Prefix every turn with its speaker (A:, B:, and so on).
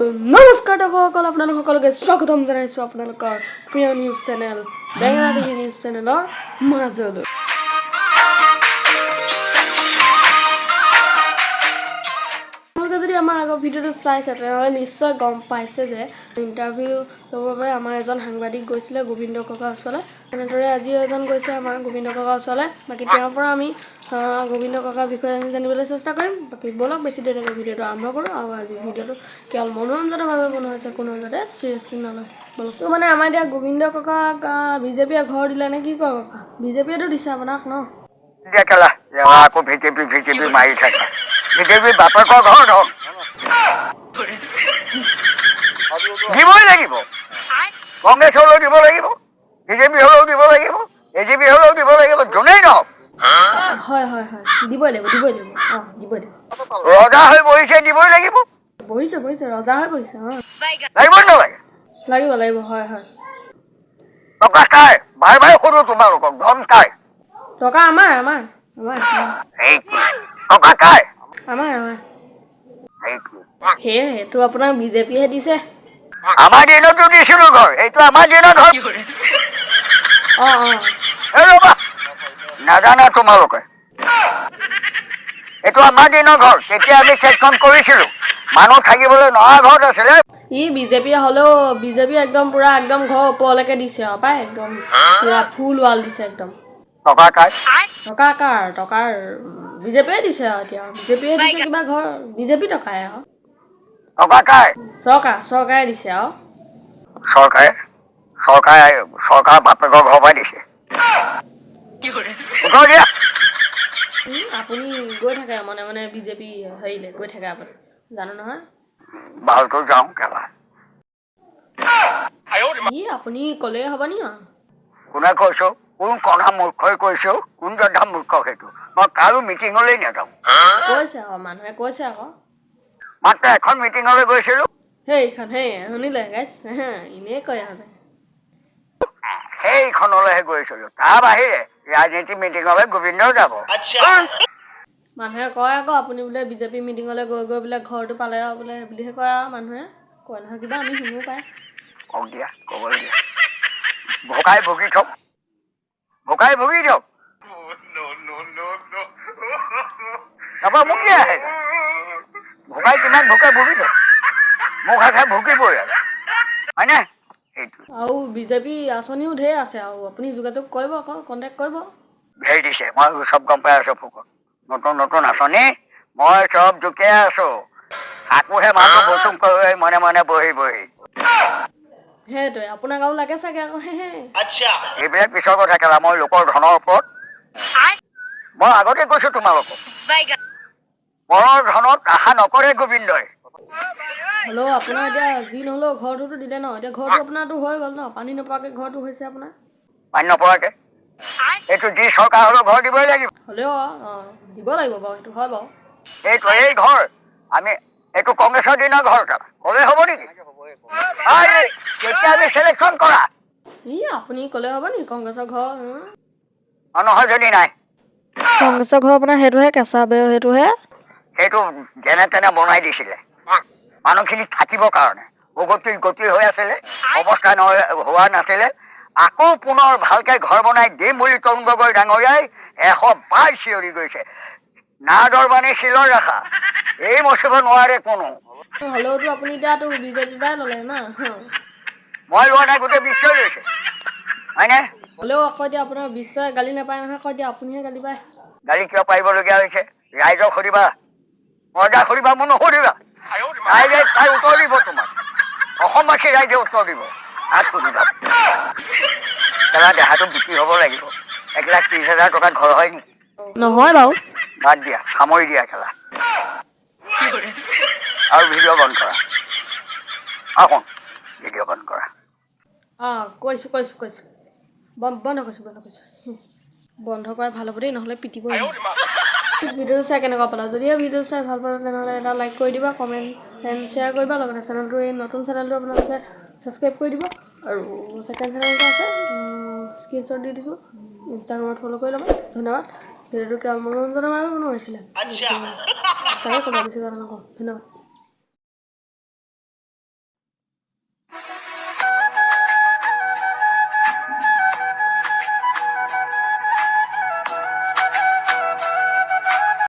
A: তো নমস্কাৰ দৰ্শকসকল, আপোনালোক সকলোকে স্বাগতম জনাইছোঁ আপোনালোকৰ প্ৰিয় নিউজ চেনেল বেঙেনা টিভি নিউজ চেনেলৰ মাজলৈ। আপোনালোকে যদি আমাৰ আগৰ ভিডিঅ'টো চাইছে, তেনেহ'লে নিশ্চয় গম পাইছে যে ইণ্টাৰভিউ ল'বৰ বাবে আমাৰ এজন সাংবাদিক গৈছিলে গোবিন্দ ককাৰ ওচৰলৈ। তেনেদৰে আজিও এজন গৈছে আমাৰ গোবিন্দ ককাৰ ওচৰলৈ। বাকী তেওঁৰ পৰা আমি গোবিন্দ ককাৰ বিষয়ে আমি জানিবলৈ চেষ্টা কৰিম। বাকী ব'লক, বেছি দেৰিকৈ ভিডিঅ'টো আৰম্ভ কৰোঁ। আৰু আজি ভিডিঅ'টো কেৱল মনোৰঞ্জনৰ বাবে বনোৱা হৈছে, কোনো যাতে চিৰিয়াছলি নলয়। ব'লক। তো মানে আমাৰ এতিয়া গোবিন্দ ককাক বিজেপিয়ে ঘৰ দিলে নে কি কয় ককা? বিজেপিয়েতো দিছে আপোনাক ন?
B: দিয়া কেলা, আকৌ বিজেপি বিজেপি মাৰি থাকে। বিজেপি বাপেকৰ ঘৰ ধন দিবই লাগিব। কংগ্ৰেছ হ'লেও দিব লাগিব, বিজেপি হ'লেও দিব লাগিব, এজেপি হ'লেও দিব লাগিব, যোনেই নহওক।
A: হয় হয় হয় দিবই লাগিব, দিবই লাগিব, অঁ, দিবই লাগিব।
B: ৰজা হৈ বহিছে, দিবই লাগিব।
A: বহিছে, বহিছে, ৰজা হৈ বহিছে, অঁ।
B: লাগিব নালাগে?
A: লাগিব, লাগিব, হয় হয়।
B: টকা কাৰ? বাৰে বাৰে সুধো তোমালোকক, ধন কাৰ?
A: টকা আমাৰ, আমাৰ, আমাৰ।
B: সেইটোৱে। টকা কাৰ?
A: আমাৰ, আমাৰ।
B: সেইটোৱে।
A: সেয়ে সেইটো আপোনাক বিজেপিয়েহে দিছে।
B: আমাৰ দিনতো দিছিলো ঘৰ, সেইটো আমাৰ দিনৰ ঘৰ।
A: অঁ অঁ
B: এই ৰ'বা, নাজানা তোমালোকে। এইটো আমাৰ দিনৰ ঘৰ। তেতিয়া আমি চেকখন কৰিছিলো, মানুহ থাকিবলৈ নোৱাৰা ঘৰত আছিলে।
A: ই বিজেপিয়ে হ'লেও বিজেপি একদম পূৰা একদম ঘৰ ওপৰলৈকে দিছে আৰু পাই একদম পূৰা ফুল ৱাল দিছে একদম।
B: টকা কাৰ?
A: টকা কাৰ? টকাৰ বিজেপিয়ে দিছে আৰু এতিয়া বিজেপিয়ে দিছে কিবা ঘৰ, বিজেপি টকাই আৰু।
B: টকা কাৰ?
A: চৰকাৰ, চৰকাৰে দিছে আৰু।
B: চৰকাৰে, চৰকাৰে, চৰকাৰ বাপেকৰ ঘৰৰ পৰা দিছে? উত্তৰ দিয়া।
A: আপুনি গৈ থাকে মনে মনে বিজেপি হেৰিলে গৈ থাকে আপুনি, জানো নহয়।
B: ভালকৈ যাওঁ কেলা।
A: ই আপুনি ক'লেই হ'ব নি আৰু?
B: কোনে কৈছো? কোন কণা মূৰ্খই কৈছো? কোন জধা মূৰ্খ সেইটো? মই কাৰো মিটিঙলৈ নাযাওঁ।
A: কৈছে আকৌ, মানুহে কৈছে আকৌ।
B: মাত্ৰ এখন মিটিঙলৈ গৈছিলো।
A: সেইখন সেই শুনিলে গাইছ, এনেই কয় আহোঁতে।
B: সেইখনলৈহে গৈছিলো। তাৰ বাহিৰে ৰাজনীতি মিটিঙলৈ গোবিন্দও যাব।
A: মানুহে কয় আকৌ আপুনি বোলে বিজেপি মিটিঙলৈ গৈ গৈ বোলে ঘৰটো পালে আৰু বোলে বুলিহে কয় আৰু। মানুহে কয় নহয় কিবা, আমি শুনো পায়।
B: কওক দিয়া, ক'বলৈ দিয়া। ভোকাই ভুগি থওক, ভোকাই ভুগি থওক। তাৰপৰা মোক কি আহে? ভোকাই কিমান ভোকাই ভুগি থওক, মোক আশা ভুগিবই আৰু, হয়নে সেইটো?
A: আৰু বিজেপি আঁচনিও ঢেৰ আছে আৰু আপুনি যোগাযোগ কৰিব আকৌ, কণ্টেক্ট কৰিব।
B: ধেৰ দিছে, মই চব গম পাই আছো। ফুকন নতুন নতুন আঁচনি মই চব জুকিয়াই আছো। থাকোহে মানুহটো বচুম কৰি মনে মনে বহি বহি।
A: সেইটোৱে আপোনাক আৰু লাগে চাগে আকৌ হে।
B: এইবিলাক পিছৰ কথা কেলা। মই লোকৰ ধনৰ ওপৰত, মই আগতে কৈছো তোমালোকক, পৰৰ ধনত আশা নকৰে গোবিন্দই।
A: হ'লেও আপোনাৰ এতিয়া যি নহ'লেও ঘৰটোতো দিলে ন? এতিয়া ঘৰটো আপোনাৰতো হৈ গ'ল ন? পানী নপৰাকৈ ঘৰটো হৈছে আপোনাৰ।
B: পানী নপৰাকে এইটো যি চৰকাৰ হ'লেও ঘৰ দিবই লাগিব।
A: হ'লেও অঁ, দিব লাগিব বাৰু, সেইটো হয় বাৰু।
B: এইটো এই ঘৰ আমি এইটো কংগ্ৰেছৰ দিনৰ ঘৰ কেলা, ক'লে হ'ব নেকি? আৰে তেতিয়া আমি চিলেকশ্যন কৰা।
A: ই আপুনি ক'লে হ'ব নি কংগ্ৰেছৰ ঘৰ?
B: নহয় যদি নাই।
A: কংগ্ৰেছৰ ঘৰ আপোনাৰ সেইটোহে, কেঁচা বেৰ সেইটোহে।
B: সেইটো যেনে তেনে বনাই দিছিলে মানুহখিনি থাকিবৰ কাৰণে। উগতিৰ গতি হৈ আছিলে, অৱস্থা নহয় হোৱা নাছিলে। আকৌ পুনৰ ভালকে ঘৰ বনাই দিম বুলি তৰুণ গগৈ ডাঙৰীয়াই 112 চিঞৰি গৈছে। নাৰদৰ বাণী শিলৰ ৰেখা, এই মচিব নোৱাৰে কোনো।
A: হ'লেওতো আপুনি এতিয়াতো বিজেপিৰ পৰাই ল'লে ন?
B: মই লোৱা নাই, গোটেই বিশ্বই লৈছে, হয়নে?
A: হ'লেও আকৌ এতিয়া আপোনাৰ বিশ্বই গালি নাপায় নহয় আকৌ, এতিয়া আপুনিহে গালি পায়।
B: গালি কিয় পাৰিবলগীয়া হৈছে? ৰাইজক সুধিবা, প্ৰজাক সুধিবা, মোক নুসুধিবা। ৰাইজে তাই উত্তৰ দিব তোমাক, অসমবাসী ৰাইজে উত্তৰ দিব, তাত সুধিবা। খেলা দেহাটো বিক্ৰী হ'ব লাগিব। 1,30,000 টকাত ঘৰ হয় নেকি?
A: নহয় বাৰু।
B: বাদ দিয়া, সামৰি দিয়া খেলা আৰু ভিডিঅ' বন্ধ কৰা। আহোঁ, ভিডিঅ' বন্ধ কৰা।
A: অঁ, কৈছোঁ, কৈছোঁ, কৈছোঁ, বন্ধ কৰিছোঁ, বন্ধ কৰিছোঁ। বন্ধ কৰাই ভাল হ'ব দেই, নহ'লে পিটিব। ভিডিঅ'টো চাই কেনেকুৱা পালা? যদিহে ভিডিঅ'টো চাই ভাল পালা, তেনেহ'লে এটা লাইক কৰি দিবা, কমেণ্ট এণ্ড শ্বেয়াৰ কৰিবা। লগতে চেনেলটো, এই নতুন চেনেলটো আপোনালোকে ছাবস্ক্ৰাইব কৰি দিব। আৰু ছেকেণ্ড চেনেলটো আছে, স্ক্ৰীনশ্বট দি দিছোঁ, ইনষ্টাগ্ৰামত ফ'ল' কৰি ল'বা। ধন্যবাদ। ভিডিঅ'টো কিবা মনোৰঞ্জনৰ বাবে বনোৱা হৈছিলে, তাকে ক'ব, বেছি কথা নকওঁ। ধন্যবাদ।